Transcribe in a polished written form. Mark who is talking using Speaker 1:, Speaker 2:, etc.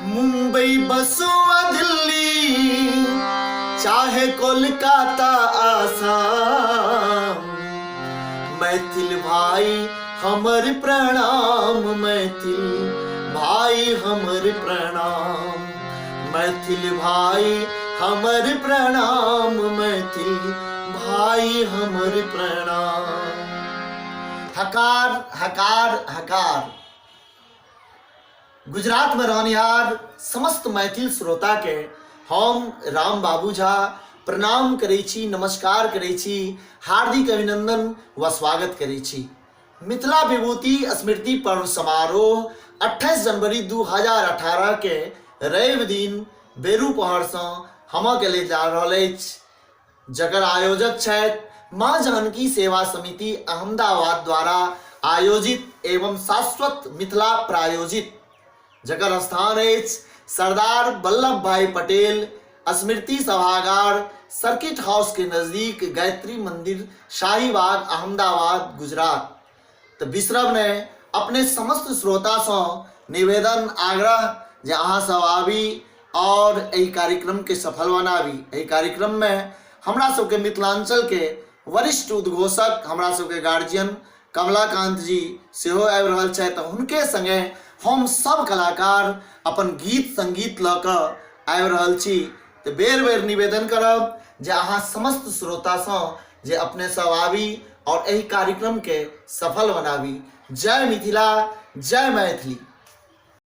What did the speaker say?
Speaker 1: मुंबई बसुआ दिल्ली चाहे कोलकाता आसाम, मैथिल भाई हमर प्रणाम, मैथिल भाई हमर प्रणाम, मैथिल भाई हमर प्रणाम, मैथिल भाई हमर प्रणाम। हकार हकार हकार। गुजरात में रहनिहार समस्त मैथिल श्रोता के हम राम बाबू झा प्रणाम करै छी, नमस्कार करै छी, हार्दिक अभिनंदन व स्वागत करै छी। मिथिला विभूति स्मृति पर्व समारोह 28 जनवरी 2018 के रवि दिन बेरू पहरसँ हमके ले जा रहल अछि, जकर आयोजक छथि माँ जानकी सेवा समिति अहमदाबाद द्वारा आयोजित एवं शाश्वत मिथिला प्रायोजित, जकर स्थान अछि सरदार वल्लभ भाई पटेल स्मृति सभागार, सर्किट हाउस के नजदीक, गायत्री मंदिर, शाहीबाग, अहमदाबाद, गुजरात। तऽ बिसरब नहि, अपने समस्त श्रोतासँ निवेदन आग्रह जे अहाँ सब आबी आओर एहि कार्यक्रमके सफल बनाबी। एहि कार्यक्रममे हमरा सबके मिथिलाञ्चलके वरिष्ठ उद्घोषक, हमरा सबके गार्जियन कमलाकान्त जी सेहो आबि रहल छथि। तऽ हुनके सङ्गे हम सब कलाकार अपन गीत सङ्गीत लऽ कऽ आबि रहल छी। तऽ बेर बेर निवेदन करब जे अहाँ समस्त श्रोतासँ जे अपने सब आबी और एहि कार्यक्रम के सफल बनाबी। जय मिथिला, जय मैथिली।